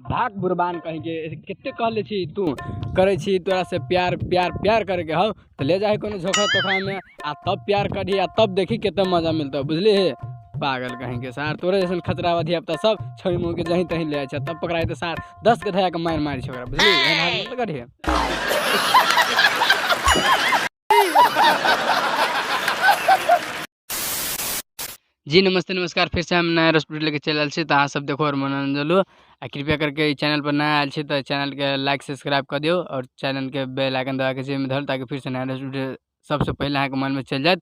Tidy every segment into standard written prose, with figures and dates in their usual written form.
भाग बुरबान कहीं के, कते कहले छी तू करै छी तोरा से प्यार प्यार प्यार करके हौ तऽ ले जाही कोनो झोखरा तोखरा में आ तब प्यार करही आ तब देखी कते मजा मिलतौ, बुझली? पागल कहीं के सार, तोरे जैसन खतरा धिया पुता सब छौड़ी मुँह के जहीं तहीं ले जाइ छै, तब पकड़ाइ तऽ सार 10 के धया के मारि मारि छै ओकरा, बुझली? एहन हाल मत करिहे। जी नमस्ते नमस्कार, फिर से हम नया रेसिपी लेके चलि आयल छी, तऽ अहाँ सब देखो और मनोरंजन लू। आ कृपया करके ई चैनल पर नया आयल छी तऽ चैनल के लाइक सब्सक्राइब कऽ दियौ और चैनल के बेल आइकन दबा के जेमे धर, ताकि फिर से नया रेसिपी सबसे पहिले अहाँके मनमे चलि जायत।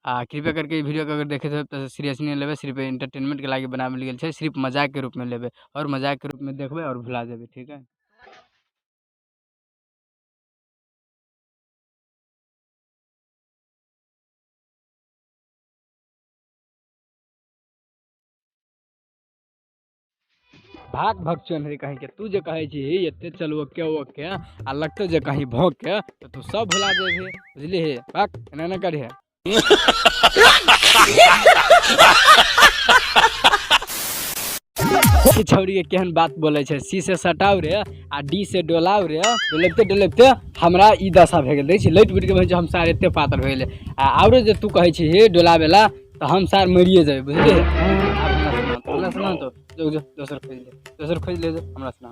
आ कृपया करके ई वीडियो के अगर देखैत होब तऽ सीरियस नहि लेबै, सिर्फ एंटरटेनमेंट के लागी बनाओल गेल छै, सिर्फ मजाक के रूप में लेबै और मजाक के रूप में देखबै और भुला जेबै, ठीक है? भाग भगचन रे कहीं के, तू जे कहै छी एते चल ओके ओके आ लगतौ जे कहीं भोग के तऽ तू सब भुला जेबही, बुझलिही? भाग, एना नहि करिहे। ई छौड़ी के केहन बात बोलै छै, सी से सटाउ रे आ डी से डोलाउ रे, डोलैबते डोलैबते हमरा ई दशा भए गेल। देखै छी लैट बुटि के भए हम सार एते पातर भए गेलै आ आरो जे तू कहै छी हे डोलाबे ला तऽ हम सार मरिए जेबै, बुझलिही? आब हमरा सुना तो, जो जो दोसर खोजि ले, दोसर खोजि ले, जो हमरा सुना।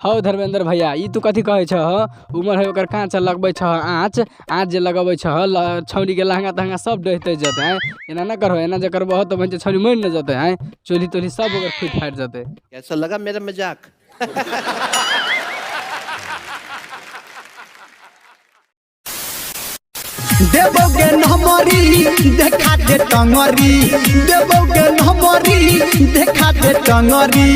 हौ धर्मेंद्र भैया, ई तू कथी कहै छह? उमर है ओकर काँच लगबै छह, आँच आँच जे लगबै छह छौड़ी के लहंगा तहंगा सब डहिते जेतै। आँय एना नहि करहो, एना जे करबहो तऽ बहिन छौड़ी मरि ने जेतै। आँय चोली तोली सब ओकर फूटि फाटि जेतै। कैसा लगा मेरा मजाक? देबोगे नमरी देखा दे टंगरी, देबोगे नमरी देखा दे टंगरी,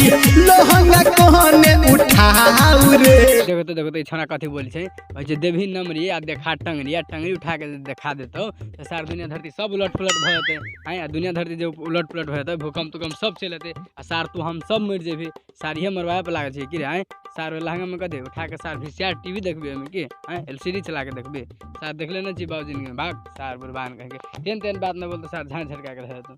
लहंगा कहने उठाऊ रे। देखो तो, देखो तो ई छौड़ा कथी बोलै छै, कहै छै देबही नमरी आ देखा टंगरी, आ टंगरी उठा के देखा देतौ तऽ सार दुनिया धरती सब उलट पुलट भऽ जेतै। आँय आ दुनिया धरती जे उलट पुलट भऽ जेतै, भूकम्प तूकम्प सब चलि एतै आ सार तू हम सब मरि जेबही। साड़िये मरवाए पर लागल छै की रे? आँय सार ओहि लहंगामे कथी उठा के सार VCR TV देखबी ओहिमे की? आँय LCD चला के देखबी? सार देखले नहि छी बाबू जिनगीमे। भाग सार बुरबान कहिके, तेहन तेहन बात नहि बोलतौ सार झाँझ झटका के रह जेतौ।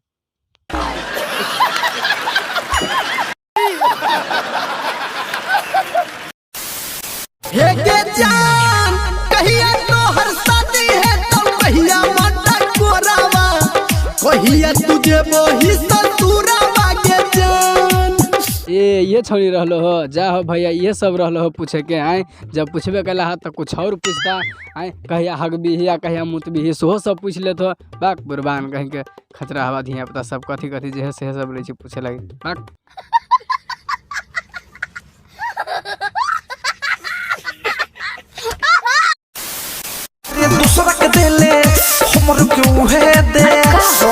हे गे जान कहिया तोहर शादी है तो कहिया माता कोरावा, कहिया तुझे वही ससुरावा गे जान। ए ये छौड़ी रहलो हो, जा हो भैया ये सब रहलो हो पूछे के। आँय जब पूछबे कला हा तऽ कुछ और पूछता, आँय कहिया हगबीही आ कहिया मुतबीही सेहो सब पूछि लेत हो। बाक बुरबान कहीं के खतरा हवा धिया पुता सब कथी कथी जे है सेहे सब लै छै पूछे लागी। बाक दूसरा के देले हमर क्यों है दे,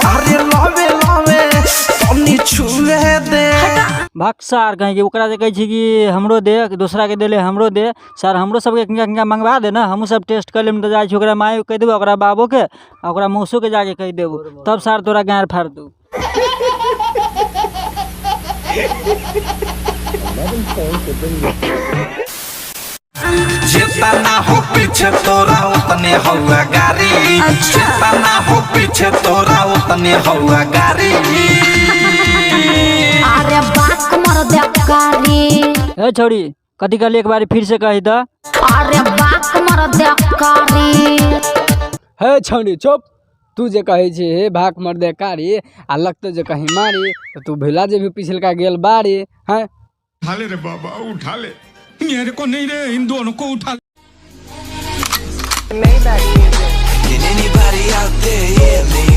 अरे लावे लावे तनी छुए दे। भाग सार कहीं के, ओकरा जे कहै छी कि हमरो दे, दोसरा के देले हमरो दे, सार हमरो सबके किनका किनका मंगवा दे ना, हमहूँ सब टेस्ट कर लेब। तऽ जाइ छी ओकरा माय कहि देबो, ओकरा बाबोके आ ओकरा मौसोके जाके कहि देबो, तब सार तोरा गाँड़ फाड़ि दू। जितना हो पीछे तोरा उतने हौआ गाड़ी, जितना हो पीछे तोरा उतने हौआ गाड़ी। अरे बाक मर देकारी। हे छौड़ी कथी कहली एक बारी फिर से कही तऽ। अरे बाक मर देकारी। हे छौड़ी चुप, तू जे कहै छी हे भाग मर दे कारी आ लगतौ जे कहीं मारी तऽ तू भुला जेबही पिछलका गेल बारी। हैं उठा ले रे बाबा उठा ले, मेरे को नहीं रे इन दोनों को उठा ले। Can anybody out there hear me?